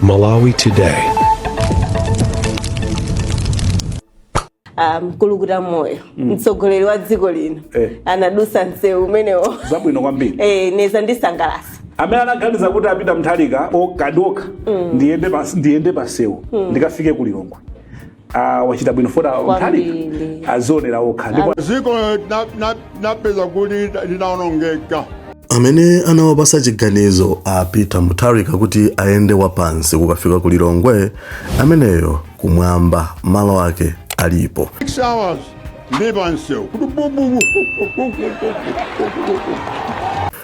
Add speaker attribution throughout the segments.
Speaker 1: Malawi Today.
Speaker 2: Ah, mkulukuta moyo mtsogoleri wa dziko lino anadusa msewu umenewo.
Speaker 3: Zabwino kwambiri.
Speaker 2: Ine zandisangalatsa.
Speaker 3: Amene anaganiza kuti a Peter Mutharika okha ndi okha ndiyende pansewu ndikafike ku Lilongwe, ah, wachita bwino fota Mutharika
Speaker 2: Kwambiri.
Speaker 3: azionera okha ndipo
Speaker 4: Dziko napeza kuti linaonongeka.
Speaker 5: Amene anawapasa chiganizo a Peter Mutharika kuti ayende wapansi kukafika ku Lilongwe, ameneyo kumwamba malo ake alipo.
Speaker 4: 6 hours ndi pansewu kuti bububu.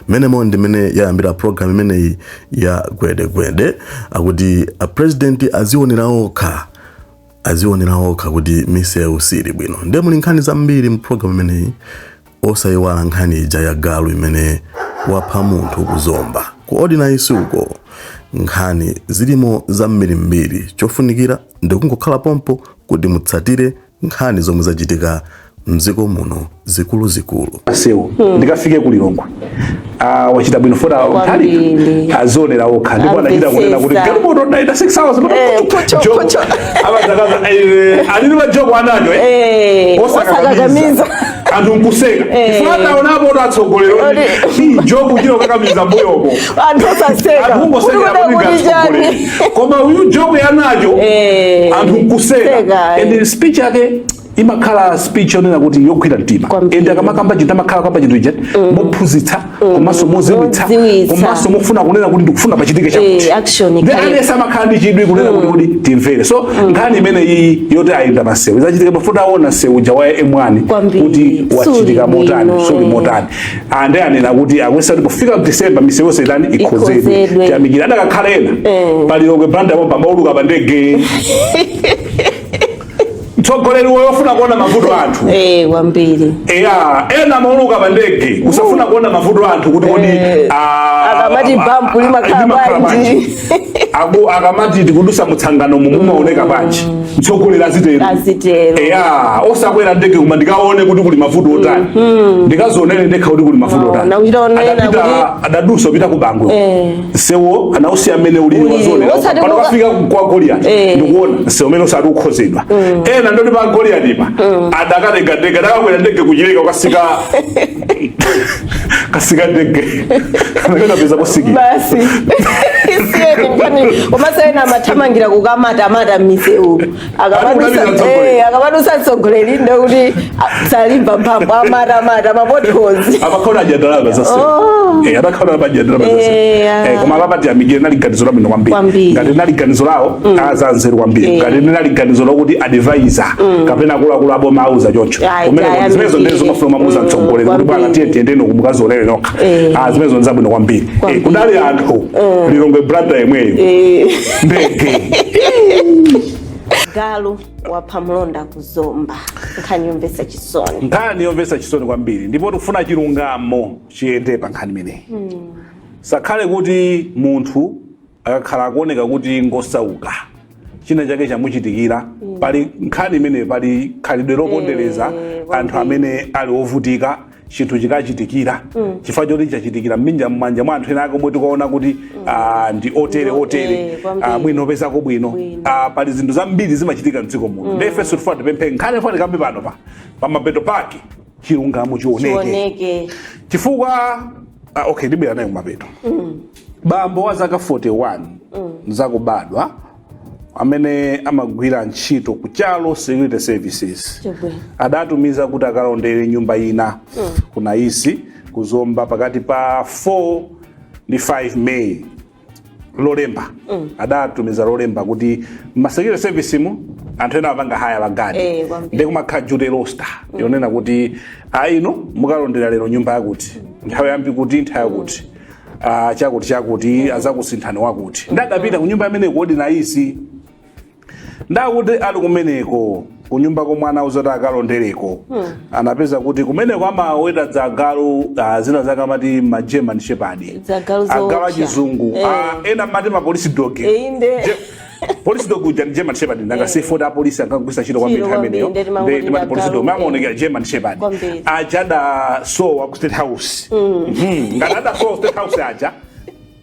Speaker 5: Mmenemo ndi mmene yayambira program imeneyi ya gwedegwede. Akuti a president azionera okha, azionera okha kuti misewu sili bwino. Ndiye muli nkhani zambiri mu program imeneyi, osayiwala nkhani ija ya galu imene wapha munthu ku Zomba ku Ordinary uko. Nkhani zilimo zambirimbiri, chofunikira ndikungokhala pompo kuti mutsatire nkhani zomwe zachitika mdziko muno zikuluzikulu.
Speaker 3: Pansewu ndikafike ku Lilongwe, ah, wachita bwino fota
Speaker 2: Kwambiri.
Speaker 3: Mutharika azionera okha ndipo anachita kunena kuti
Speaker 2: Amvetsetsa.
Speaker 3: galimoto ndayenda 6 hours.
Speaker 2: Pocho,
Speaker 3: Joke.
Speaker 2: pocho.
Speaker 3: Amadzakaza, alili majoko anacho.
Speaker 2: Osakakamiza.
Speaker 3: Anthu nkuseka chifukwa ataonapo kuti atsogoleri joke uchita kukakamiza mbuyoko.
Speaker 2: Anthu osaseka.
Speaker 3: Anthu ungosekera
Speaker 2: Kuti
Speaker 3: kuti
Speaker 2: kuti chani?
Speaker 3: ngatsogoleri, koma uyu joke yanacho anthu nkuseka.
Speaker 2: Seka,
Speaker 3: And speech yake imakhala speech yonena kuti yogwira mtima.
Speaker 2: Kwambiri.
Speaker 3: And akamakamba chinthu amakhala kamba chinthu ichi mophunzitsa komanso modziwitsa,
Speaker 2: Modziwitsa.
Speaker 3: komanso mofuna kunena kuti ndikufuna pachitike chakuti.
Speaker 2: Action
Speaker 3: Ndi
Speaker 2: ikhale.
Speaker 3: aliyense amakhala ndi chidwi kunena kuti timvere. So nkhani imene iyi yoti ayenda pansewu izachitika pafuti aona nsewu uja wa M1
Speaker 2: Kwambiri.
Speaker 3: kuti wachitika
Speaker 2: Suli
Speaker 3: motani,
Speaker 2: bwino,
Speaker 3: suli motani. Ande anena kuti akuyesa kuti pofika December misewu yonse itani? Ikhozedwe.
Speaker 2: Ikhozedwe.
Speaker 3: Tiyamikira. Adakakhala ena pa Lilongwe Blantyre pamauluka pa ndege. Mtsogoleri wofuna kuona mavuto anthu.
Speaker 2: Kwambiri.
Speaker 3: Eya, ena amauluka pa ndege kusafuna kuona mavuto anthu kuti kodi
Speaker 2: Akamati bampu limakhala
Speaker 3: limakhala
Speaker 2: bwanji.
Speaker 3: bwanji. Aku akamati tikudusa mutsangano mu mumaoneka bwanji. Mtsogoleri azitero.
Speaker 2: Azitero.
Speaker 3: Eya, osakwera ndege koma ndikaone kuti kuli mavuto otani, ndikazionere ndekha kuti kuli mavuto otani.
Speaker 2: Na uchita onena
Speaker 3: Adapita, adadusa kupita ku Bangwe, msewo anausiya mmene ulili.
Speaker 2: Ulili.
Speaker 3: Wazionera
Speaker 2: Osati
Speaker 3: pano kafika kwa Goliath, ndikuona msewu umene usati ukhozedwa. Ena ndoti pa Goliath pa adakatenga ndege, adakakwera ndege kuchileka ukasika kasika ndege anakapeza posikira.
Speaker 2: Basi, siyeni nkhani. Komanso ena amathamangira kukamatamata m'misewu.
Speaker 3: Akulamira mtsogoleri.
Speaker 2: Akamadusa mtsogoleri ndekuti salimba mphamvu, amatamata mapothozi.
Speaker 3: Amakhala adya ndalama za sewu. Adakhala amadya ndalama za sewu. Koma apapa tiyamikire, nali ganizo labwino kwambiri.
Speaker 2: Kwambiri.
Speaker 3: Ngati nali ganizo lawo azanzeru kwambiri, ngati nali ganizo lokuti advisor kapena akuluakulu aboma auza choncho
Speaker 2: Ayi,
Speaker 3: kumene
Speaker 2: tayamikire.
Speaker 3: zimenezo ndizo mafuna mamuza mtsogoleri kuti bwana, tiye tiyendeni kumukazionere nokha. Ah, zimenezo nzabwino kwambiri. Kudali anthu Lilongwe Blantyre yemweyo ndege.
Speaker 2: Galu wapha mlonda kuzomba, nkhani yomvetsa chisoni.
Speaker 3: Nkhani yomvetsa chisoni kwambiri, ndipo tikufuna chilungamo chiyende pa nkhani imeneyi. Sakhale kuti munthu akakhala akuoneka kuti ngosauka, china chake chamuchitikira. Pali nkhani imeneyi, pali khalidwe lopondereza anthu amene ali ovutika. Chinthu chikachitikira chifukwa choti chachitikira m'manja mwa anthu ena ake omwe tikuona kuti ndi otere otere,
Speaker 2: Kwambiri.
Speaker 3: Mwina opezako bwino.
Speaker 2: Bwino.
Speaker 3: Pali zinthu zambiri zimachitika mdziko muno. Ndiye ifenso tifuna tipemphe nkhani ifuna tikambe pano pa pamapeto pake chilungamo chioneke.
Speaker 2: Chioneke.
Speaker 3: Chifukwa okay, ndibwera nayo kumapeto. Bambo wa zaka 41 zakubadwa amene amagwira ntchito ku Chalo Security Services adatumiza kuti akalondere nyumba ina ku Naisi kuzomba pakati pa 4 ndi 5 May Lolemba. Adatumiza Lolemba kuti ma security service mu anthu ena amapanga hire magadi.
Speaker 2: Kwambiri.
Speaker 3: Ndi kumakhala duty roster yonena kuti inu mukalondera lero nyumba yakuti, nthawi yambi kuti, nthawi yakuti, chakuti chakuti, azakusinthani wakuti. Ndadapita ku nyumba imene kodi Naisi, ndakuti ali kumeneko kunyumba komwe anauza kuti akalondereko, anapeza kuti kumeneko amaweta dzagalu, zina zake amati ma German Shepherd.
Speaker 2: Dzagalu
Speaker 3: Agalu
Speaker 2: zoopsa.
Speaker 3: Achizungu. Ena amati ma police dog.
Speaker 2: Inde.
Speaker 3: Police dog uja ndi German Shepherd. Nanga si foti apolisi ankagwisa ntchito kwambiri
Speaker 2: Ntchito
Speaker 3: nthawi imeneyo.
Speaker 2: kwambiri, ndeti mangoti
Speaker 3: Ndi timati police dog
Speaker 2: agalu,
Speaker 3: amaonekera German Shepherd.
Speaker 2: Kwambiri.
Speaker 3: Aja adasowa ku State House. Ngati adasowa ku State House aja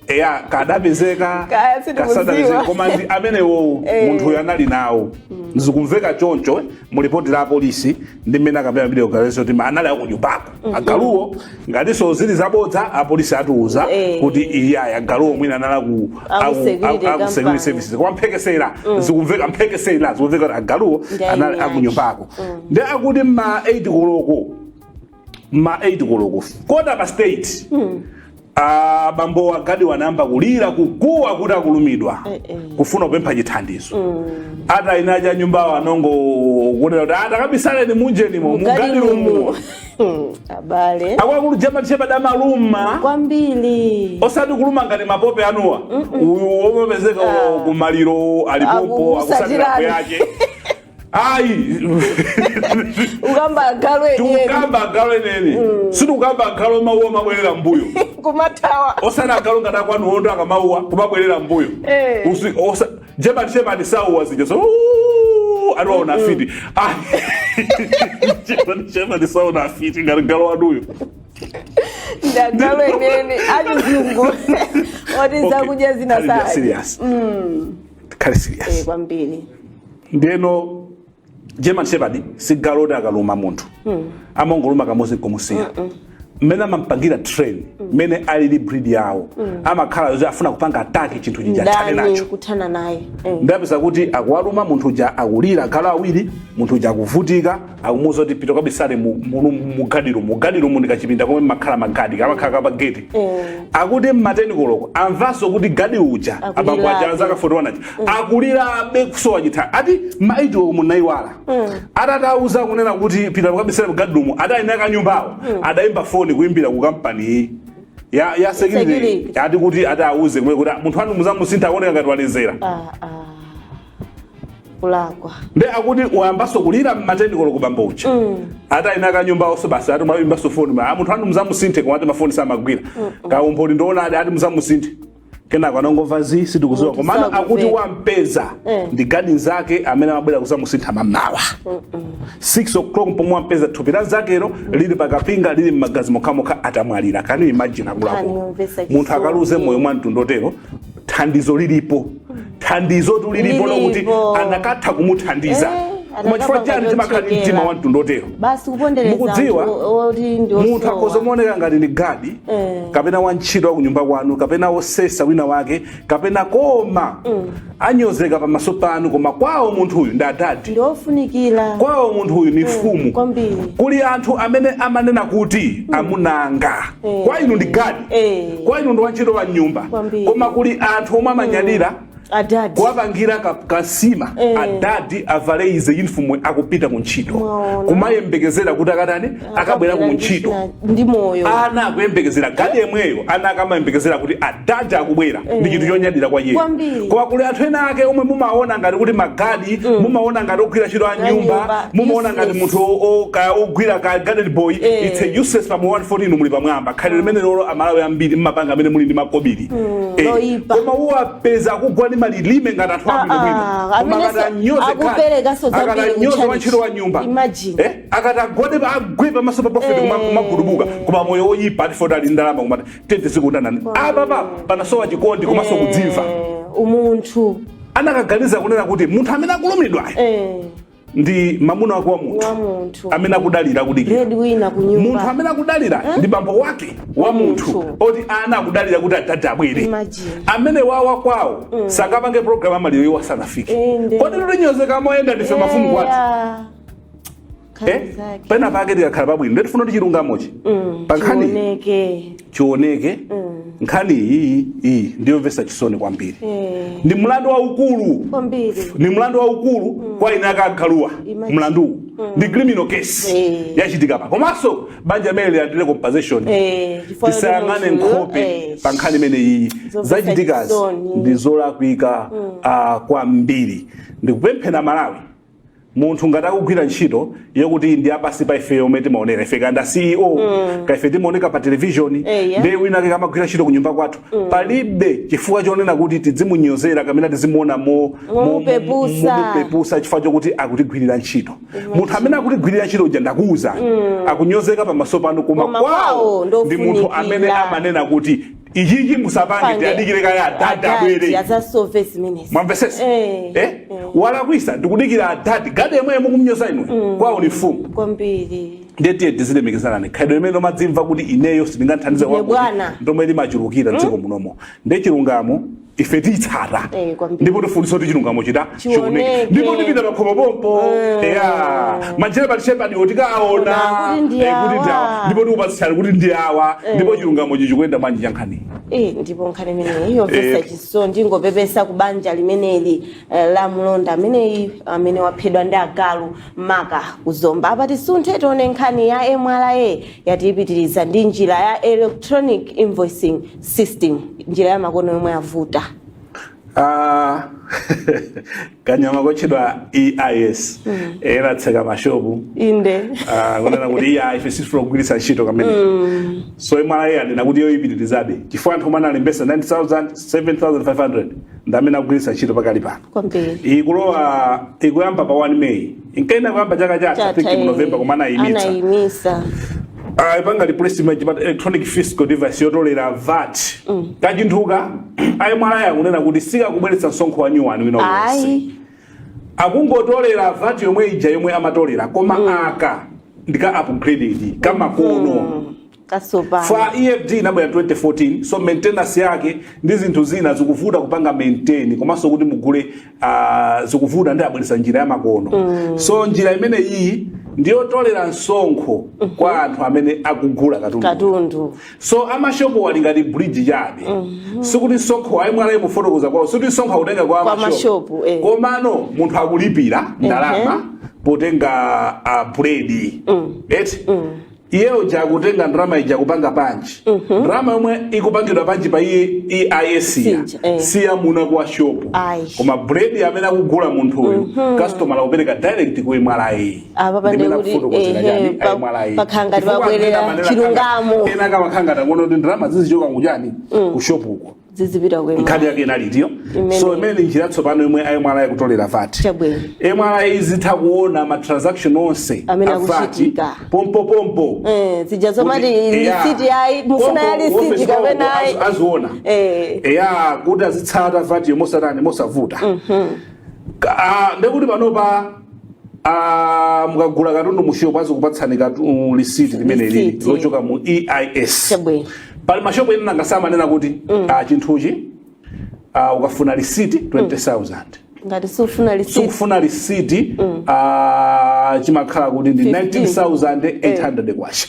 Speaker 3: Eya, kadapezeka,
Speaker 2: Kaya sitikudziwa.
Speaker 3: kasadapezeka, koma ndi amenewo munthuyo anali nawo. Zikumveka choncho mu ripoti la apolisi ndi mmene akapena video galesi kuti anali akunyumbako agaluwo. Ngatinso zili zabodza, apolisi atiuza kuti iyayi, agaluwo mwina anali
Speaker 2: Aku security
Speaker 3: aku security
Speaker 2: company.
Speaker 3: services. Koma mphekesera zikumveka kuti agaluwo
Speaker 2: Ndi
Speaker 3: anali
Speaker 2: aini
Speaker 3: akunyumbako. Ndi akuti ma 8 koloko, ma 8 koloko, 8:15, abambo agadi wanayamba kulira, kuguwa kuti akulumidwa, kufuna kupempha chithandizo. Ata inacha nyumbawo anongo kunena kuti atakabisaleni munjenimo, mu guard room.
Speaker 2: Abale.
Speaker 3: Akuluakulu, German Shepherd amaluma
Speaker 2: kwambiri.
Speaker 3: Osati kuluma ngati mapope anuwa. Uyu womapezeka kumaliro alipopo akusatira
Speaker 2: Akukusatirani.
Speaker 3: yake ayi.
Speaker 2: Ukamba agalu eneni.
Speaker 3: Tikukamba agalu eneni, sitikukamba agalu mauwa mabwerera mbuyo.
Speaker 2: Kumathawa.
Speaker 3: Osati agalu ngati akwanu ondo akamauwa kumabwerera mbuyo. German Shepherd sauwa zija so aliwaona afiti. German Shepherd saona afiti ngati galu wanuyo.
Speaker 2: Ndi agalu eneni achizungu oti zakudya zina
Speaker 3: Khale
Speaker 2: sali.
Speaker 3: serious, khale serious.
Speaker 2: Kwambiri.
Speaker 3: Ndeno German Shepherd si galu oti akaluma munthu amangoluma kamodzi nkomusiya. Mmene amampangira train, mmene alili breed yawo, amakhala yoti afuna kupanga attack chinthu chija athane
Speaker 2: Ndani
Speaker 3: nacho.
Speaker 2: Kuthana naye.
Speaker 3: Ndapeza kuti akuwaluma munthu uja, akulira agalu awiri, munthu uja akuvutika, akumuwuza kuti pita kabisale mu guard room. Mu guard room ndikachipinda komwe makhala magadi, kamakhala kapageti. Akuti mma 10 koloko amvanso kuti gadi uja, abambo aja
Speaker 2: Akulirabe.
Speaker 3: zaka 41 aja, akulirabe kusowa chitha. Ati maiti omwe munayiwala, atatauza kunena kuti pita kabisale mu guard room, ati ayina kanyumbawo adayimba foni kuimbira ku kampani ya security.
Speaker 2: Security.
Speaker 3: Ati kuti ati auze kumwe kuti munthu wanu muzamusintha, akuoneka ngati walezera.
Speaker 2: Ah, ah. Kulakwa.
Speaker 3: Nde akuti wayambanso kulira mma 10 koloko bambo uja, ati ayina kanyumba onso basi, ati mwayimbanso foni, "Ah, munthu wanu muzamusinthe," koma ati mafoni samagwira. Kaumboni ndiona ati muzamusinthe. Kenako anangomva zi, sitikuziwa.
Speaker 2: Munthu
Speaker 3: Komano akuti
Speaker 2: sakumveka.
Speaker 3: wampeza ndi gadi nzake amene amabwera kuzamusintha mamawa 6 o'clock, pomwe wampeza thupi la nzakelo lili pakapinga, lili mmagazi mokhamokha, atamwalira. Can you imagine, akuluakulu?
Speaker 2: Nkhani yomvetsa
Speaker 3: Munthu
Speaker 2: chisoni.
Speaker 3: akaluze moyo mwa mtundu otero, thandizo lilipo, thandizo tu lilipo lokuti
Speaker 2: Lilipo.
Speaker 3: anakatha kumuthandiza. Koma chifukwa
Speaker 2: Anakapanga
Speaker 3: chani timakhala ndi mtima
Speaker 2: chothekera.
Speaker 3: wa mtundu otero?
Speaker 2: Basi kupondereza
Speaker 3: Mukudziwa,
Speaker 2: anthu oti ndi
Speaker 3: munthu
Speaker 2: osowa.
Speaker 3: akhoza kumaoneka ngati ni gadi kapena wantchito wa kunyumba kwanu kapena wosesa wina wake kapena, koma anyozeka pamaso panu, koma kwawo munthu uyu ndi adadi.
Speaker 2: Ndi ofunikira.
Speaker 3: Kwawo munthu uyu ni mfumu.
Speaker 2: Kwambiri.
Speaker 3: Kuli anthu amene amanena kuti amunanga kwa inu ndi gadi, kwa inu ndi wantchito wa nyumba,
Speaker 2: Kwambiri.
Speaker 3: koma kuli anthu omwe amanyadira
Speaker 2: Adadi.
Speaker 3: kuwapangira kasima adadi avale ize uniform akupita ku ntchito,
Speaker 2: Mwaona.
Speaker 3: kumayembekezera kuti akatani, akabwera ku ntchito
Speaker 2: ndi moyo.
Speaker 3: Ana akuyembekezera gadi yemweyo, ana akamayembekezera kuti adadi akubwera, ndi chinthu chonyadira kwa iye.
Speaker 2: Kwambiri.
Speaker 3: Koma kuli anthu ena ake omwe mumaona ngati kuti magadi, mumaona ngati ogwira ntchito a nyumba,
Speaker 2: nyumba,
Speaker 3: mumaona ngati
Speaker 2: useless.
Speaker 3: munthu ogwira ka garden boy, it's a useless. Pa 114 muli pamwamba. Khalidwe limene lolo Amalawi ambiri mmapanga amene muli ndi makobiri.
Speaker 2: Loyipa.
Speaker 3: Koma uwapeza akugwa ndi malilime ngati anthu abwinobwino,
Speaker 2: Ah,
Speaker 3: koma
Speaker 2: amene
Speaker 3: akati anyoze
Speaker 2: akuperekanso
Speaker 3: gadi,
Speaker 2: zambiri
Speaker 3: akati
Speaker 2: ku
Speaker 3: anyoze
Speaker 2: church.
Speaker 3: wantchito wa nyumba,
Speaker 2: Imagine.
Speaker 3: Akati agwade, agwe pamaso pa prophet, kumagudubuka, koma moyo woyipa. Ati foti ali ndalama, kumati tete zikundana apa pa panasowa chikondi komanso kudzimva.
Speaker 2: Umunthu.
Speaker 3: Anakaganiza kunena kuti munthu amene akulumidwayo ndi mamuna wake wa munthu,
Speaker 2: Wa munthu.
Speaker 3: amene akudalira, kudikira.
Speaker 2: Breadwinner ku nyumba.
Speaker 3: Munthu amene akudalira ndi bambo wake wa munthu,
Speaker 2: Munthu.
Speaker 3: oti ana akudalira kuti adadi abwere.
Speaker 2: Imagine.
Speaker 3: Amene wawa kwawo sangapange program amaliro iwo asanafike.
Speaker 2: Inde.
Speaker 3: Kodi tinyozeka moyenda ndife mafumu kwathu?
Speaker 2: Eh,
Speaker 3: Eh?
Speaker 2: zake.
Speaker 3: Pena pake tikakhala pabwino, ndifuna kuti chilungamochi pa nkhani
Speaker 2: Chioneke.
Speaker 3: chioneke. Nkhani iyi iyi ndiyomvetsa chisoni kwambiri. Ndi mlandu waukulu.
Speaker 2: Kwambiri.
Speaker 3: Ni mlandu waukulu kwa ine akagaluwa.
Speaker 2: Imagine.
Speaker 3: Mlanduwu ndi criminal case yachitika pa, komanso banja amene lilandire compensation.
Speaker 2: Chifukwa choti
Speaker 3: Tisayang'ane
Speaker 2: munthuyo,
Speaker 3: nkhope pa nkhani imene iyi.
Speaker 2: Zomvetsa
Speaker 3: Zachitikazi
Speaker 2: chisoni.
Speaker 3: ndi zolakwika kwambiri. Ndikupemphera Malawi, munthu ngati akugwira ntchito yokuti ndi apasi pa ife yomwe timaonera ife, kanda CEO kaife timaoneka pa television, ndiye wina ake kamagwira ntchito kunyumba kwathu, palibe chifukwa chonena kuti tidzimunyozera kamene tizimuona
Speaker 2: Momupepusa.
Speaker 3: momupepusa chifukwa chokuti akutigwirira ntchito. Munthu amene akutigwirira ntchito uja, ndakuwuzani, akunyozeka pamaso pano, koma
Speaker 2: Koma
Speaker 3: kwawo
Speaker 2: kwawo
Speaker 3: ndi munthu amene
Speaker 2: ndofunikira.
Speaker 3: amanena kuti Ichichi musapange,
Speaker 2: Pange.
Speaker 3: tiyadikire kaya adadi abwere.
Speaker 2: Azasove zimenezi.
Speaker 3: Mwamvesesa?
Speaker 2: Eh.
Speaker 3: Eh? Walakwisa, ndikudikira adadi gade yemwe mukumnyoza inu kwawo ni mfumu.
Speaker 2: Kwambiri.
Speaker 3: Ndetiye tizilemekezanani. Khalidwe limene lomadzimva kuti ineyo sindingathandize
Speaker 2: Ine
Speaker 3: kwakuti
Speaker 2: bwana.
Speaker 3: ndomwe limachulukira mdziko munomo. Nde chilungamo ife tiyitsata.
Speaker 2: Kwambiri.
Speaker 3: Ndipo tifunisa kuti chilungamo chita
Speaker 2: Chioneke.
Speaker 3: chioneke. Ndipo tipita pakhomo pompo eya manjere patishepadiwo tikaona
Speaker 2: Kuti ndi
Speaker 3: kuti ndi awa.
Speaker 2: awa.
Speaker 3: Ndipo tikupatsani kuti ndi awa. Ndipo chilungamo chichikuyenda bwanji cha nkhani?
Speaker 2: Ndipo nkhani imeneyi yomvetsa chisoni. Ndingopepesa ku banja limeneli la mlonda ameneyi amene waphedwa ndi agalu maka kuzomba. Apa tisunthe tione nkhani ya MRA yatiyipitiriza ndi njira ya electronic invoicing system, njira ya makono yomwe yavuta.
Speaker 3: Ah, kanyama kotchedwa EIS ena mashopu. Ah, kunena kuti iya, ife sifuna kugwiritsa ntchito kamene. So MRA anena kuti yoyipitirizabe chifukwa anthu omwe analembesa 90,000 7500 ndi amene akugwiritsa ntchito pakali pano. Ikulowa, ikuyamba pa 1 May. Inkaenda kuyamba chaka chatha, I think mu November, koma anayimitsa.
Speaker 2: Anayimisa.
Speaker 3: Ah, ipanga replacement but electronic fiscal device yotolera VAT. Kachinthuka a MRA akunena kuti sikakubweretsa msonkho wa nyuwani wina uliwonse. Akungotolera VAT yomwe ija yomwe amatolera, koma aka ndika upgraded kamakono.
Speaker 2: Kasopano.
Speaker 3: Fa EFD inabwera 2014, so maintenance yake ndi zinthu zina zikuvuta kupanga maintain, komanso kuti mugule zikuvuta. Ndi abweretsa njira ya makono. So njira imene iyi ndiyotolera msonkho kwa anthu amene akugula katundu.
Speaker 2: Katundu.
Speaker 3: So amashopo ali ngati bridge chabe. Sikuti msonkho a MRA mufotokoza kwawo, sikuti msonkho akutenga kwa
Speaker 2: Kwa
Speaker 3: amashopo.
Speaker 2: mashopu.
Speaker 3: Komano munthu akulipira ndalama potenga buledi eti iyeyo jakutenga ndalama ija kupanga punch. Ndalama yomwe ikupangidwa punch pa iye EIS ya
Speaker 2: Sija,
Speaker 3: siya muna kwa shopu.
Speaker 2: Ayi.
Speaker 3: Koma buledi amene akugula munthuyu, customer akupereka direct ku MRA.
Speaker 2: Apa pande kuti, ehe, pakhala ngati pabwerera chilungamo.
Speaker 3: Ena kamakhala ngati kuti ndalama zizichoka kuchani, ku shopu uko,
Speaker 2: zizipita ku
Speaker 3: nkhani yake inalitiyo.
Speaker 2: Imene.
Speaker 3: So imene njira yatsopano yomwe MRA ikutolera VAT. MRA izitha kuona ma transaction onse
Speaker 2: Amene
Speaker 3: a VAT
Speaker 2: akuchitika.
Speaker 3: pompo pompo.
Speaker 2: Zija zomati lisiti ayi, mufuna ya
Speaker 3: Pompo,
Speaker 2: lisiti
Speaker 3: office
Speaker 2: kapena
Speaker 3: kwawo
Speaker 2: ayi.
Speaker 3: Aziona eya kuti azitsata VAT yomosatani mosavuta. Ndekuti panopa mukagula katundu mushopu azikupatsani lisiti limene lili
Speaker 2: Lisiti.
Speaker 3: lochoka mu EIS. Pali mashopu ena nangasamanena kuti chinthuchi ukafuna lisiti 20,000.
Speaker 2: Ngati sufuna lisiti.
Speaker 3: Sukufuna lisiti, chimakhala kuti ndi
Speaker 2: 15.
Speaker 3: 19,800 kwacha.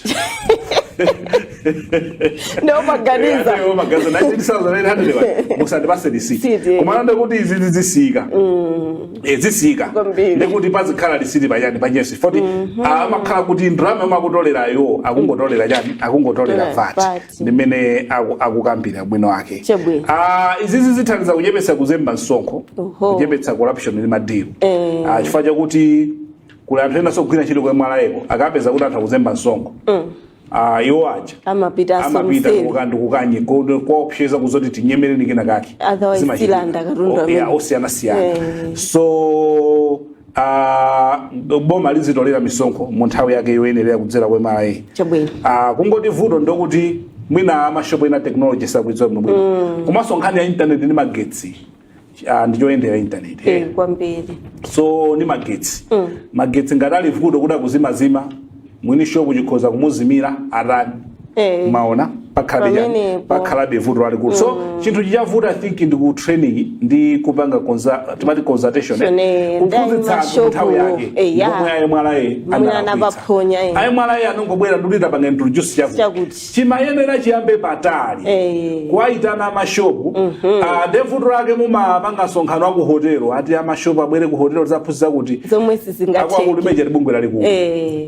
Speaker 2: Ndiomaganiza.
Speaker 3: Magaza 19,800 kwacha, musandipase lisiti.
Speaker 2: Lisiti, eh.
Speaker 3: Koma ndekuti izi zisika, zisika. Ndekuti pazikhala lisiti pachani panyesi foti amakhala kuti ndalama yomwe akutolerayo akungotolera chani? Akungotolera
Speaker 2: Tola
Speaker 3: VAT.
Speaker 2: VAT.
Speaker 3: Ndimene akukambira bwino ake. Izizi zithandiza kuchepetsa kuzemba msonkho, kuchepetsa corruption ndi ma deal. Chifukwa chakuti kuli anthu ena sogwira ntchito kwa MRA akapeza kuti anthu akuzemba msonkho, iwo aja
Speaker 2: amapita
Speaker 3: amapita
Speaker 2: asomseri.
Speaker 3: Ndikukanye kuopseza kuzoti tinyemereni kena kake.
Speaker 2: Otherwise
Speaker 3: Zimachitika.
Speaker 2: tilanda katundu
Speaker 3: Oh,
Speaker 2: amene.
Speaker 3: yeah, osiyanasiyana. So boma lizitolera misonkho mu nthawi yake yoyenerera kudzera kwa MRA. Kungoti vuto ndokuti mwina amashopo ena technology sakuidziwa bwinobwino, komanso nkhani ya internet ndi magetsi, ndichoyendera internet.
Speaker 2: Kwambiri.
Speaker 3: So ndi magetsi ngati ali vuto kuti akuzimazima, mwini shopu chikhoza kumuzimira atani? Maona pakhalabe chani?
Speaker 2: Pamenepo.
Speaker 3: Pakhalabe vuto lalikulu. So chinthu chichavuta, I think, ndi ku training ndi kupanga timati consultation, eh?
Speaker 2: Shone,
Speaker 3: Kuphunzitsa anthu mu nthawi yake.
Speaker 2: Ya.
Speaker 3: Ndipomwe a MRA
Speaker 2: Mwina anapaphonya, eh.
Speaker 3: A MRA anongobwera ndikuti panga introduce chakuti.
Speaker 2: Chakuti.
Speaker 3: Chimayenera chiyambe patali kuwayitana amashopu. Nde vuto lake mumapanga msonkhano wa ku hotelo, ati amashopu abwere ku hotelo tizaphunzitsa kuti
Speaker 2: zomwe
Speaker 3: akwakuti
Speaker 2: sizingatheke.
Speaker 3: Meja libungwe lalikulu.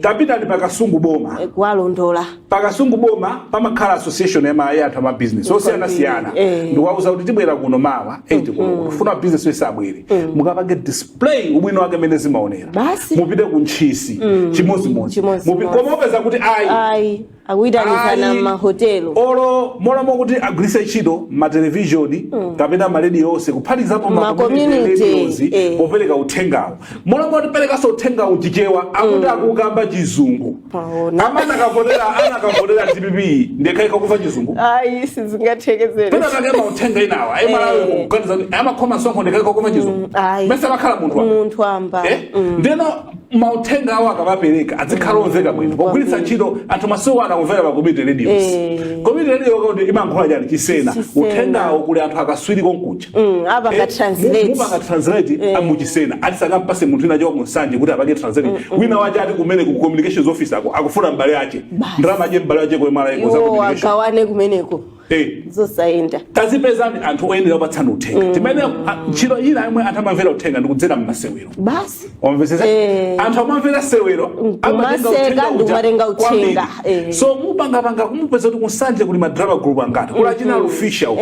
Speaker 3: Tapitani pakasungu boma.
Speaker 2: Kuwalondola.
Speaker 3: Pakasungu boma pamakhala association ya anthu amabizinesi osiyanasiyana. Ndikuwauza kuti tibwera kuno mawa 8 kuno, tifuna business yonse abwere, mukapange display ubwino wake mene zimaonera.
Speaker 2: Basi.
Speaker 3: Mupite ku Ntchisi chimodzimodzi.
Speaker 2: Chimodzimodzi.
Speaker 3: Koma upeza kuti ayi,
Speaker 2: ayi. Akuyitanizana
Speaker 3: Ayi.
Speaker 2: m'mahotelo.
Speaker 3: Olo molamo kuti agwiritse ntchito matelevishoni kapena marediyo onse, kuphatikizapo
Speaker 2: Ma
Speaker 3: ma community
Speaker 2: community,
Speaker 3: radios, popereka uthengawo, molamo kuti perekanso uthengawo Chichewa, akuti akukamba Chizungu.
Speaker 2: Paona.
Speaker 3: Amene anakavotera DPP ndekhaika kuva Chizungu.
Speaker 2: Ayi, sizingathekezere.
Speaker 3: Pena pake mauthenga inawa ayimalawi kuganiza kuti amakhoma msonkho ndekhaika kuva Chizungu.
Speaker 2: Ayi.
Speaker 3: Mese amakhala munthu
Speaker 2: Munthu amba.
Speaker 3: Ndeno mauthenga awo akamapereka azikhala omveka bwino pogwiritsa ntchito anthu masiku ano akumvera pa community radios. Community radio kuti imankhula chani? Chisena.
Speaker 2: Chisena.
Speaker 3: Uthengawo kuli anthu akaswiri konkuja.
Speaker 2: Apanga translate.
Speaker 3: Mupanga translate amuchisena, ati sangampase munthu ina choka kunsanje kuti apange translate. Wina wache ati kumene ku communications office ako akufuna mbale ache, ndalama ache, mbale ache kwemala iko za
Speaker 2: Iwo
Speaker 3: communication.
Speaker 2: agawane kumeneko. Zosayenda.
Speaker 3: Tazipezani anthu oyenera kupatsana uthenga timene ntchito ina yomwe anthu amamvera uthenga ndikudzera mmasewero.
Speaker 2: Basi.
Speaker 3: Wamvesesa? Anthu amamvera sewero, amatenga
Speaker 2: Kumaseka
Speaker 3: uthenga
Speaker 2: ndi
Speaker 3: uja
Speaker 2: kumatenga uthenga,
Speaker 3: kwambiri. So mupangapanga kumupeza kuti kunsanje kuli ma drama group angati, kula china Lufisha uku.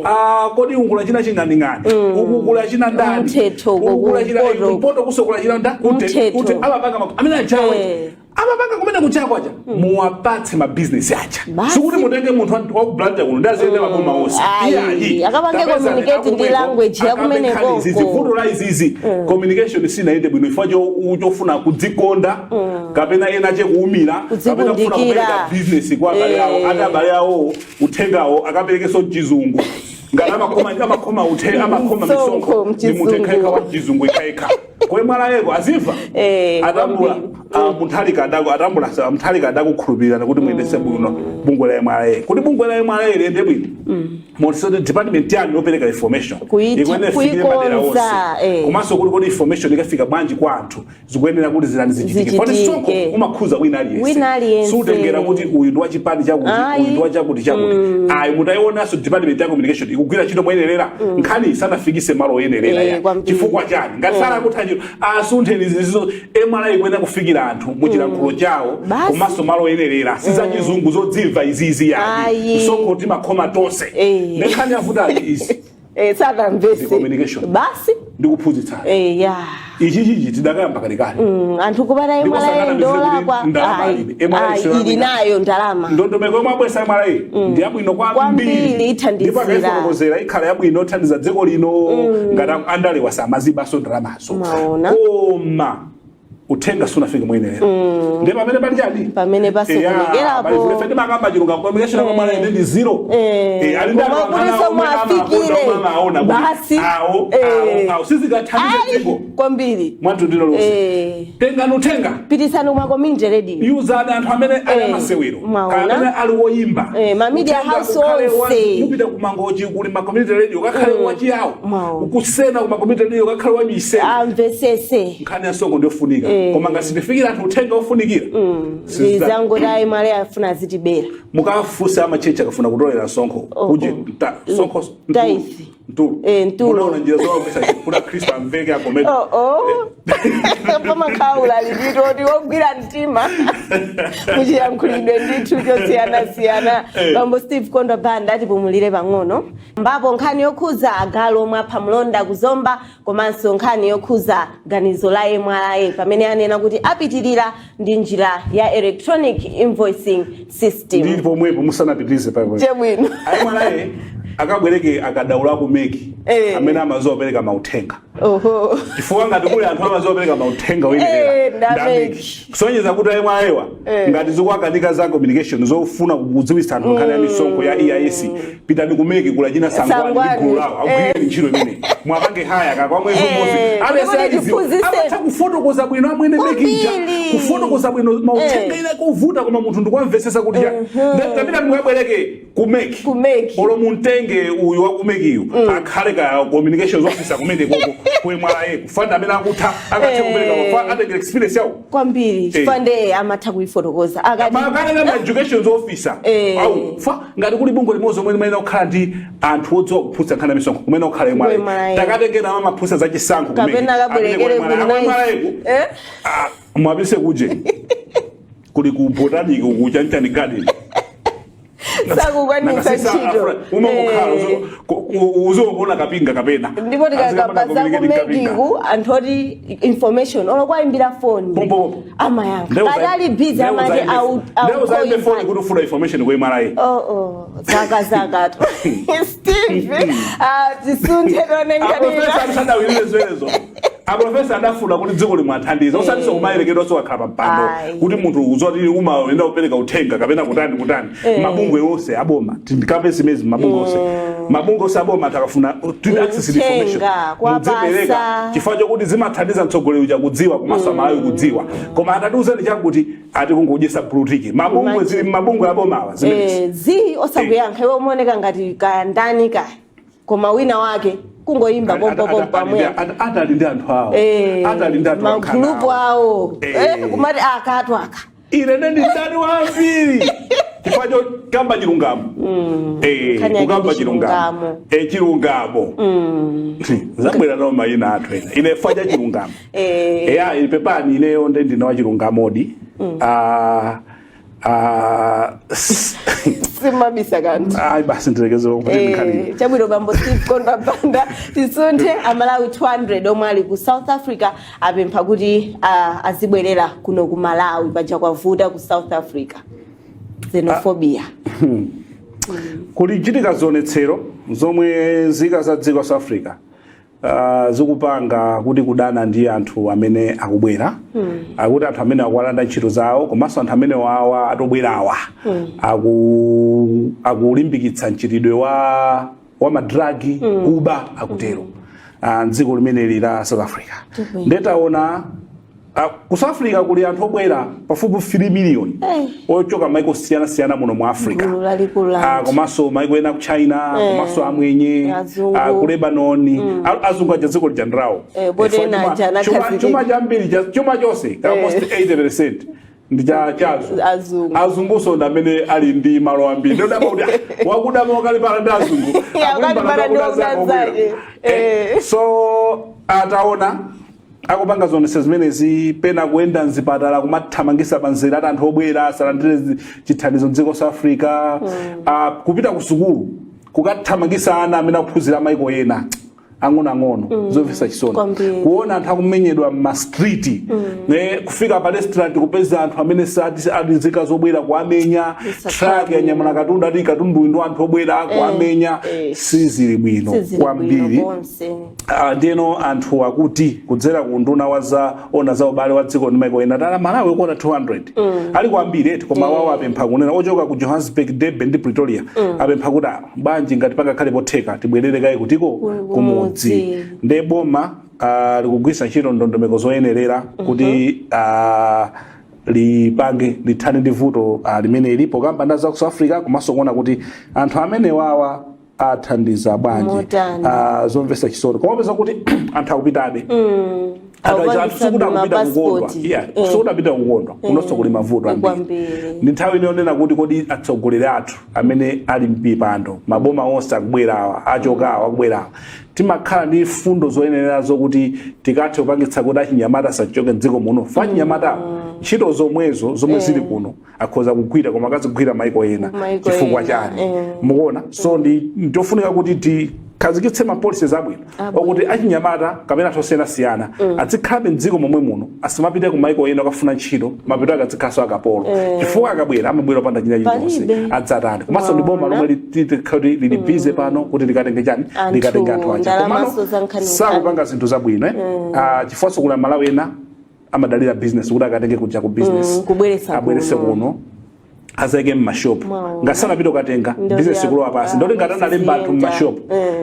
Speaker 3: Ah, kodi uku kula china Ching'aning'ani, uku kula china ndani,
Speaker 2: Mthetho,
Speaker 3: uku kula china
Speaker 2: kumpoto.
Speaker 3: Kumpoto kuso kula china nda kute
Speaker 2: Mthetho.
Speaker 3: kute amapanga amene achawe amapanga kumene kuchakwacha, muwapatse mabizinesi acha.
Speaker 2: Basi.
Speaker 3: Sikuti mutenge munthu wa ku Blantyre kuno ndi aziyende maboma onse.
Speaker 2: Ayi,
Speaker 3: Iyayi.
Speaker 2: akapange
Speaker 3: Tapezani
Speaker 2: communicate ndi
Speaker 3: akumweko,
Speaker 2: language
Speaker 3: akambe
Speaker 2: yakumeneko.
Speaker 3: nkhani izizi, vuto la izizi, communication sinayende bwino ifo chofuna kudzikonda kapena ena chekuumira kapena kufuna
Speaker 2: Kudzikundikira.
Speaker 3: kupereka business kwa abale awo, ati abale awo uthengawo akaperekenso Mchizungu, ngati amakhoma amakhoma
Speaker 2: Msonkho
Speaker 3: misonkho ndi munthu
Speaker 2: mchizungu.
Speaker 3: ekhaekha wa Mchizungu ekhaekha kwe mwana yeko azimva. Atambula.
Speaker 2: Kwambiri.
Speaker 3: Mutharika atambula, Mutharika adakukhulupirirani kuti muyendetse bwino bungwe la MRA. Kuti bungwe la MRA liyende bwino, motisoti department yanu yopereka information ikuyenera ifikire madera
Speaker 2: kuikonza,
Speaker 3: onse. Komanso kuti kodi information ikafika bwanji kwa anthu, zikuyenera kuti zilani zichitike. Poti
Speaker 2: Zichitike.
Speaker 3: msonkho umakhuza wina aliyense.
Speaker 2: Wina aliyense.
Speaker 3: Sutengera kuti uyu ndi wachipani chakuti,
Speaker 2: Ayi.
Speaker 3: uyu ndi wachakuti chakuti, ayi. Mutayionanso department ya communication ikugwira ntchito moyenerera, nkhani isanafikise malo oyenerera ya.
Speaker 2: Kwambiri.
Speaker 3: Chifukwa chani? Ngati sanakutha ntchito, asuntheni zizizo. MRA ikuyenera kufikira anthu muchilankhulo chawo
Speaker 2: Basi.
Speaker 3: komanso malo oyenerera, sizachizungu zodzimva izizi yani.
Speaker 2: Ayi.
Speaker 3: Msonkho timakhoma tonse. Nkhani yavutayi izi
Speaker 2: Sanamvese.
Speaker 3: Ndi communication.
Speaker 2: Basi.
Speaker 3: Ndikuphunzitsana.
Speaker 2: Ya.
Speaker 3: Ichi chichi tidakayamba kalekale.
Speaker 2: Anthu kupata
Speaker 3: Ndipo
Speaker 2: MRA
Speaker 3: sanganamizire
Speaker 2: ndolakwa.
Speaker 3: kuti ndalama
Speaker 2: Ayi,
Speaker 3: alibe. MRA
Speaker 2: ayi,
Speaker 3: sio
Speaker 2: ili nayo ndalama.
Speaker 3: Ndondomeko yomwe abwesa MRA ndi yabwino
Speaker 2: Kwambiri,
Speaker 3: kwambiri.
Speaker 2: ithandizira.
Speaker 3: Ndipo akaifotokozera ikhala yabwino, othandiza dziko lino ngati andalewa samazibaso ndalamazo.
Speaker 2: Maona.
Speaker 3: Koma uthenga sunafike moyenerera, ndi pamene pali chani?
Speaker 2: Pamene pasokonekerapo.
Speaker 3: Ife timakamba chilunga, communication kwa MRA ndi zero. Ali ndi
Speaker 2: Koma
Speaker 3: anthu
Speaker 2: kuti
Speaker 3: amene
Speaker 2: somwe
Speaker 3: amakonda,
Speaker 2: afikire.
Speaker 3: omwe amaona kuti
Speaker 2: Basi.
Speaker 3: awo awo awo sizingathandize
Speaker 2: Ayi,
Speaker 3: dziko
Speaker 2: kwambiri.
Speaker 3: mwatundiro lonse. Tengani uthenga,
Speaker 2: Pitisani kuma community radio.
Speaker 3: yuzani anthu amene ali amasewero,
Speaker 2: Mwaona.
Speaker 3: kaya amene ali woyimba.
Speaker 2: Ma media
Speaker 3: Uthenga
Speaker 2: house
Speaker 3: ukhale
Speaker 2: onse.
Speaker 3: mupita ku Mangochi kuli ma community radio, kakhale wachiyawo.
Speaker 2: Mwaona.
Speaker 3: Kusena ku ma community radio, kakhale wamisena.
Speaker 2: Amvesese.
Speaker 3: Nkhani ya msonkho ndiyofunika, koma ngati sitifikira anthu uthenga ofunikira,
Speaker 2: Zangoti ayi, MRA afuna azitibera.
Speaker 3: Mukafunsa amachechi akafuna kutolera msonkho
Speaker 2: Oh,
Speaker 3: kuje
Speaker 2: oh.
Speaker 3: msonkho.
Speaker 2: Tithe.
Speaker 3: Mtulo.
Speaker 2: Mtulo.
Speaker 3: Munaona njira zowapesa kuti Akhristu amveke akomete.
Speaker 2: Oh, pamakhaula linditoti wogwira mtima muchiyankhulidwe ndithu chosiyanasiyana. Bambo Steve Kondo Banda, atipumulire pang'ono mbapo nkhani yokhuza agalu omwe apha mlonda kuzomba, komanso nkhani yokhuza ganizo la MRA pamene anena kuti apitirira ndi njira ya electronic invoicing system.
Speaker 3: Ndili pomwepo, musanapitirize papo.
Speaker 2: Chabwino.
Speaker 3: A MRA akabwereke akadaula aku MEC amene amaziwa kupereka mauthenga, chifukwa ngati kuli anthu amaziwa kupereka mauthenga oyenerera
Speaker 2: Nda
Speaker 3: ndi a MEC.
Speaker 2: MEC.
Speaker 3: Kusonyeza kuti a MRA-wa ngati zikuwakanika za communication zofuna kudziwitsa anthu nkhani ya misonkho ya EIS, pitani ku MEC kula china Sangwani ndi
Speaker 2: Sangwani.
Speaker 3: gulu lawo, agwireni ntchito imeneyi, mwapange haya kakwa mwezi umodzi.
Speaker 2: Kuti
Speaker 3: Aliyense
Speaker 2: tiphunzitse.
Speaker 3: amatha kufotokoza bwino amwene MEC ija,
Speaker 2: Kwambiri.
Speaker 3: kufotokoza bwino mauthenga ina kuvuta, koma munthu ndikwamvesesa kuti cha tapita mukabwereke ku MEC.
Speaker 2: Ku MEC.
Speaker 3: Olo muntenge uyu wa ku MEC-yu akhale ka communications officer kumene koko ku MRA, kufanda amene akutha akathe kupereka mafa atengera experience yawo.
Speaker 2: Kwambiri, chifukwa ndiye amatha kuifotokoza akati
Speaker 3: Makanena ma education officer au fa ngati kuli bungwe limodzi omwe limayenera kukhala ndi anthu odziwa kuphunzitsa nkhani ya misonkho, kumene kukhala
Speaker 2: MRA.
Speaker 3: MRA. Takatengera amaphunzitsa za chisankho kumene.
Speaker 2: Kapena akabwerekere ku
Speaker 3: MRA ku mwapise kuje kuli ku botanic ku chanchani garden.
Speaker 2: Sakukwanitsa ntchito.
Speaker 3: Umangokhala uziwokuona kapinga kapena.
Speaker 2: Ndipo tikakamba za
Speaker 3: Azikapanga
Speaker 2: ku MEC ku, anthu oti information olokwayimbira foni
Speaker 3: Pompo, pompo.
Speaker 2: amayankha kadali busy, amati
Speaker 3: Ndeuzaimbe foni kuti ufuna information ku MRA.
Speaker 2: Oh, zaka zaka Steve, tisunthe tione
Speaker 3: Aprofesa
Speaker 2: nkhani.
Speaker 3: Asadawirire zimenezo. Aprofesa adafuna kuti dziko limwe athandize, osati kumayerekedwa wakhala pa mpando
Speaker 2: Ayi.
Speaker 3: kuti munthu uzoti umayenda kupereka uthenga kapena kutani kutani. Mabungwe onse aboma, tindikambe zimezi, mabungwe onse aboma takafuna to access the information,
Speaker 2: Uthenga, kuwapasa.
Speaker 3: mudzipereka, chifukwa chokuti zimathandiza mtsogoleri uja kudziwa komanso Amalawi kudziwa. Koma atatiuzani chakuti ati kungodyesa blue tick mabungwe
Speaker 2: Imagine.
Speaker 3: zili mabungwe abomawa zimenezi.
Speaker 2: Zi osakuyankha, iwe umaoneka ngati kaya ndani kaya, koma wina wake kungoyimba pompopompo amwe.
Speaker 3: Atali ndi anthu awo, atali ndi anthu
Speaker 2: Magulupu awo. Kumati akatu aka.
Speaker 3: Ine ndi ndani wambiri chifukwa cho kamba chilungamo.
Speaker 2: Nkhani yake
Speaker 3: Kukamba
Speaker 2: ndi
Speaker 3: chilungamo.
Speaker 2: chilungamo.
Speaker 3: Chilungamo zabwera nawo mayina athu ena, ine fa cha chilungamo. Eya, pepani, ineyo nde ndine wa chilungamodi. Ah, ah,
Speaker 2: Simabisa kanthu.
Speaker 3: Ayi, basi, ndilekeze kuti ndikhalire.
Speaker 2: Chabwino, bambo Steve Kondwa Banda. Tisunthe. Amalawi 200 omwe ali ku South Africa apempha kuti azibwerera kuno ku Malawi, paja kwavuta ku South Africa, xenophobia.
Speaker 3: Kuli chitika zionetsero zomwe nzika za dziko South Africa zikupanga kuti kudana ndi anthu amene akubwera, akuti anthu amene akuwalanda ntchito zawo, komanso anthu amene wawa atobwerawa akulimbikitsa mchitidwe wa ma drugs, kuba, akutero mdziko limeneli la South Africa. Ndetaona ku South Africa kuli anthu obwera pafupi 3 million ochoka maiko osiyanasiyana muno mu Africa.
Speaker 2: Gulu lalikulu la anthu.
Speaker 3: Komanso maiko ena ku China, komanso amwenye,
Speaker 2: Azungu.
Speaker 3: Ku Lebanon. Azungu aja dziko lija ndawo.
Speaker 2: Bode ena aja anakhazikika.
Speaker 3: Chuma chambiri chuma chonse, almost 80% ndi cha chazo
Speaker 2: Azungu.
Speaker 3: Azunguso ndi amene ali ndi malo ambiri. Ndodaba kuti wakudama wakalipala ndi azungu.
Speaker 2: Yeah, wakalipala ndi
Speaker 3: Akulimbana ndi
Speaker 2: wakuda zake.
Speaker 3: So ataona akupanga zonse zimenezi, pena kuyenda mzipatala kumathamangisa panzira ati anthu obwera asalandire chithandizo mdziko South Africa, kupita ku sukulu kukathamangisa ana amene akuphunzira maiko ena ang'onoang'ono, zomvetsa chisoni.
Speaker 2: Kwambiri.
Speaker 3: Kuona anthu akumenyedwa m'ma street, kufika pa restaurant kupeza anthu amene sati ali nzika zobwera kuamenya, truck yanyamula katundu, ati katundu ndi anthu obwera kuamenya. Sizili bwino
Speaker 2: Sizili
Speaker 3: kwambiri.
Speaker 2: bwino konse.
Speaker 3: Ndiyeno anthu akuti kudzera ku nduna wa za ona za ubale wa dziko ndi maiko ena tala Malawi okwana 200 ali kwambiri eti, koma wawo apempha kunena ochoka ku Johannesburg, Durban ndi Pretoria, apempha kuti bwanji ngati pangakhale potheka tibwerere kaye kutiko kumudzi.
Speaker 2: Kumudzi.
Speaker 3: Nde boma likugwiritsa ntchito ndondomeko zoyenerera kuti lipange lithane ndi vuto limene ilipo kamba nda za ku South Africa, komanso kuona kuti anthu amene wawa athandiza bwanji.
Speaker 2: Motani.
Speaker 3: Zomvetsa chisoni, koma popeza kuti anthu akupitabe, anthu aja, anthu sikuti akupita kukondwa.
Speaker 2: Mapasipoti.
Speaker 3: Yeah, sikuti apita kukondwa, kunonso kuli mavuto ambiri.
Speaker 2: Kwambiri.
Speaker 3: Ndi nthawi inonena kuti kodi atsogoleri athu amene ali mpipando, maboma onse akubwerawa, achokawa, akubwerawa, timakhala ndi fundo zoyenera zokuti tikathe kupangitsa kuti achinyamata asachoke mdziko muno? Fa achinyamata ntchito zomwezo zomwe zili kuno akhoza kugwira, koma akazigwira maiko ena.
Speaker 2: Maiko
Speaker 3: Chifukwa
Speaker 2: ena,
Speaker 3: chani?
Speaker 2: Eh.
Speaker 3: Mukuona? So ndi ndofunika kuti tikhazikitse ma policies abwino okuti achinyamata kapena anthu osiyanasiyana azikhalabe mdziko momwe muno, asamapite ku maiko ena akafuna ntchito, mapeto ake azikhalanso akapolo, chifukwa akabwera amabwera opanda china chilichonse.
Speaker 2: Palibe.
Speaker 3: Adzatani? Komanso ndi boma lomwe kuti lili busy pano kuti likatenge chani?
Speaker 2: Anthu,
Speaker 3: Likatenge anthu aja.
Speaker 2: ndalamaso
Speaker 3: Komano
Speaker 2: za nkhani.
Speaker 3: sakupanga zinthu zabwino, eh? Chifukwanso kula Malawi ena amadalira business kuti akatenge kuja ku business,
Speaker 2: Kubweretsa
Speaker 3: abwerese
Speaker 2: kuno.
Speaker 3: kuno azayike mmashopu.
Speaker 2: Mwaona.
Speaker 3: Ngasanapita ukatenga
Speaker 2: Ndoti
Speaker 3: business kulowa pasi, ndoti ngati analemba anthu
Speaker 2: ziyenda.
Speaker 3: mmashopu,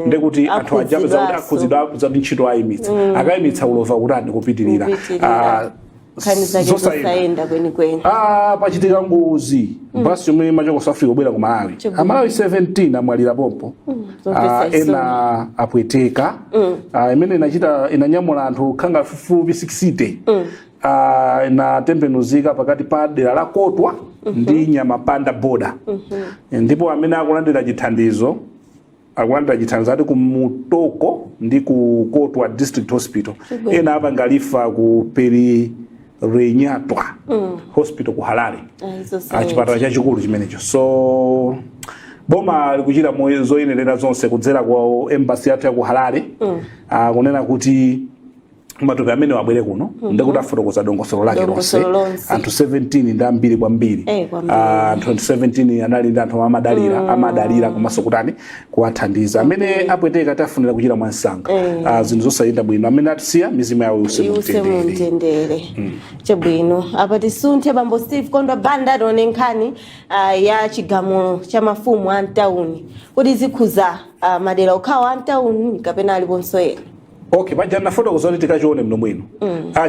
Speaker 3: ndekuti anthu ajapeza kuti
Speaker 2: Akhudzidwaso.
Speaker 3: akhudzidwa kuti ntchito ayimitsa, akayimitsa ulova kutani? Kupitirira.
Speaker 2: Kupitirira. Nkhani zake
Speaker 3: Zosayenda.
Speaker 2: zosayenda kwenikweni.
Speaker 3: Pachitika ngozi, basi yomwe imachoka South Africa kubwera ku Malawi.
Speaker 2: Chabwino.
Speaker 3: Amalawi 17 amwalira pompo.
Speaker 2: Zomvetsa chisoni.
Speaker 3: Ena apweteka. Imene inachita inanyamula anthu khanga fupi 60, inatembenuzika pakati pa dera la Kotwa ndi Nyamapanda border. Ndipo amene akulandira chithandizo ati ku Mutoko ndi ku Kotwa District Hospital. Ena apanga refer ku Parirenyatwa Hospital ku Harare.
Speaker 2: Ah, izo
Speaker 3: Chipatala chachikulu chimenecho. So Boma likuchita zoyenerera zonse kudzera kwa embassy yathu ya ku Harare, kunena kuti matupi amene wabwere kuno, ndikuti afotokoza dongosolo lake lonse.
Speaker 2: Dongosolo lonse.
Speaker 3: Anthu 17 ndi ambiri kwambiri.
Speaker 2: Kwambiri.
Speaker 3: Anthu 17 anali ndi anthu amadalira komanso kutani, kuwathandiza. Amene apweteka tafunira kuchira mwansanga. Zinthu zosayenda bwino. Amene atisiya, mizimu yawo iuse
Speaker 2: iuse
Speaker 3: mumtendere.
Speaker 2: Mumtendere. Chabwino, apa tisunthe, bambo Steve Kondwa Banda, tione nkhani ya chigamulo cha mafumu a mtawuni, kuti zikhuza madera okhawa a mtawuni kapena aliponso ena?
Speaker 3: Okay, paja nafotokoza kuti tikachione mno mwino.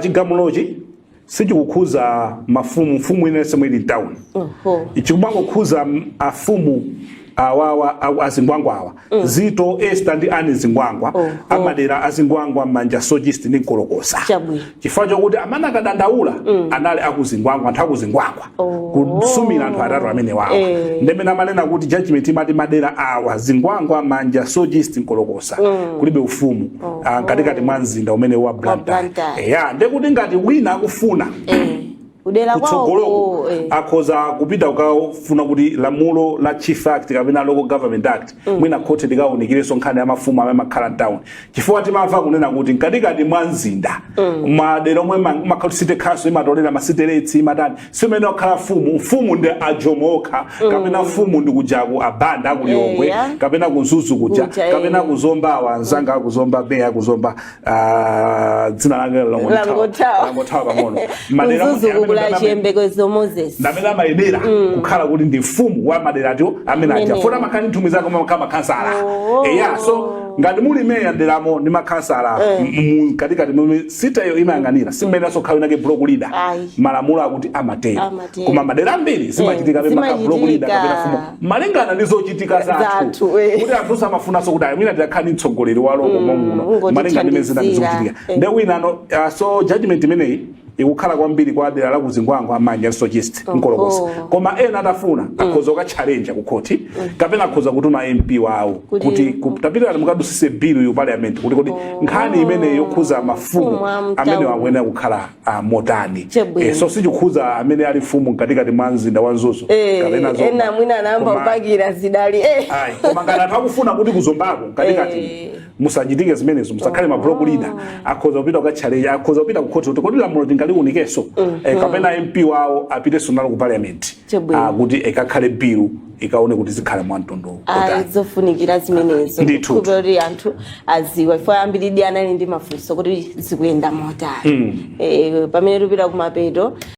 Speaker 3: Chigamulochi sichikukhuza mafumu, mfumu inense mwili mtawuni. Chikumangokhuza afumu awawa azingwangwa awa, Zito, Esther ndi Ani Zingwangwa, amadera azingwangwa, Manja, Soche East ndi Nkolokosa. Chifukwa chokuti amene akadandaula anali akuzingwangwa, anthu akuzingwangwa, kusumira anthu atatu amene wawa. Ndemene amanena kuti judgment imati madera awa, Zingwangwa, Manja, Soche East, Nkolokosa, kulibe ufumu mkatikati mwa mzinda umene wa Blantyre.
Speaker 2: Blantyre.
Speaker 3: Ya, ndekuti ngati wina akufuna
Speaker 2: Kudera kwawo
Speaker 3: kutsogoloko, akhoza kupita kukafuna kuti lamulo la Chief Act kapena Local Government Act, mwina khoti likawunikirenso nkhani ya mafumu amene amakhala mtown, chifukwa timamva kunena kuti mkatikati mwa mzinda, madera omwe makhala city council imatolera ma city rates, imatani, simene wakhala mfumu. Mfumu ndi ajomo okha, kapena mfumu ndi kujaku abanda akulilongwe, kapena kuMzuzu kuja,
Speaker 2: Kuja,
Speaker 3: kapena kuzombawa anzanga akuzomba, meya akuzomba, dzina lake
Speaker 2: Langothawa.
Speaker 3: langothawa pang'ono. Madera
Speaker 2: Mzuzu kukula
Speaker 3: amene
Speaker 2: Chiyembekezo Moses.
Speaker 3: Ndamene amayenera kukhala kuti ndi mfumu wa maderatiwo amene aja.
Speaker 2: Amenewo.
Speaker 3: Funa amakhala ndi nthumwi zake, amakhala makhansala. Eya, so ngati muli meya nderamo ndi makhansala mkatikati momwe siteyo imayang'anira, simeneranso khala inake block leader.
Speaker 2: Ayi.
Speaker 3: Malamulo akuti amatero.
Speaker 2: Amatero.
Speaker 3: Koma madera ambiri zimachitika maka block leader
Speaker 2: Zimachitika.
Speaker 3: kapena mfumu, malingana ndi zochitika zathu,
Speaker 2: Zathu, eh.
Speaker 3: kuti anthu samafunanso kuti ayi, mwina tidakhala ndi mtsogoleri wa local momuno, malingana ndi mmene zina
Speaker 2: Ungotithandizira.
Speaker 3: zikuchitika. Nde wina ano, so judgment imeneyi ikukhala kwambiri kwa dera la kuzingwangwa, Manja, Soche East, Nkolokosa. Koma ena atafuna akhoza kukatchalenja ku khoti, kapena akhoza kutuma MP wawo kuti tapitani mukadusise bill yu parliament, kuti kodi nkhani imeneyi yokhuza mafumu
Speaker 2: Mfumu a
Speaker 3: amene
Speaker 2: mtawuni.
Speaker 3: akuyenera kukhala motani.
Speaker 2: Chabwino.
Speaker 3: So sichikhuza amene ali mfumu mkatikati mwa mzinda wa Mzuzu kapena Zomba.
Speaker 2: Ena mwina anayamba kupakira zidali.
Speaker 3: Ayi, koma ngati anthu akufuna kuti kuzombako mkatikati musachitike zimenezo, musakhale ma block leader, akhoza kupita kukatchaleja, akhoza kupita ku khoti kuti kodi lamulo tingaliwunikenso, kapena MP wawo apitenso nalo ku parliament,
Speaker 2: Chabwino.
Speaker 3: kuti ikakhale bill, ikaone kuti zikhale mwamtundu
Speaker 2: Ayi,
Speaker 3: otani.
Speaker 2: zofunikira zimenezo.
Speaker 3: Ndithu.
Speaker 2: Kuti anthu aziwa, ifo ambiri anali ndi mafunso kuti zikuyenda motani. Pamene tupita kumapeto.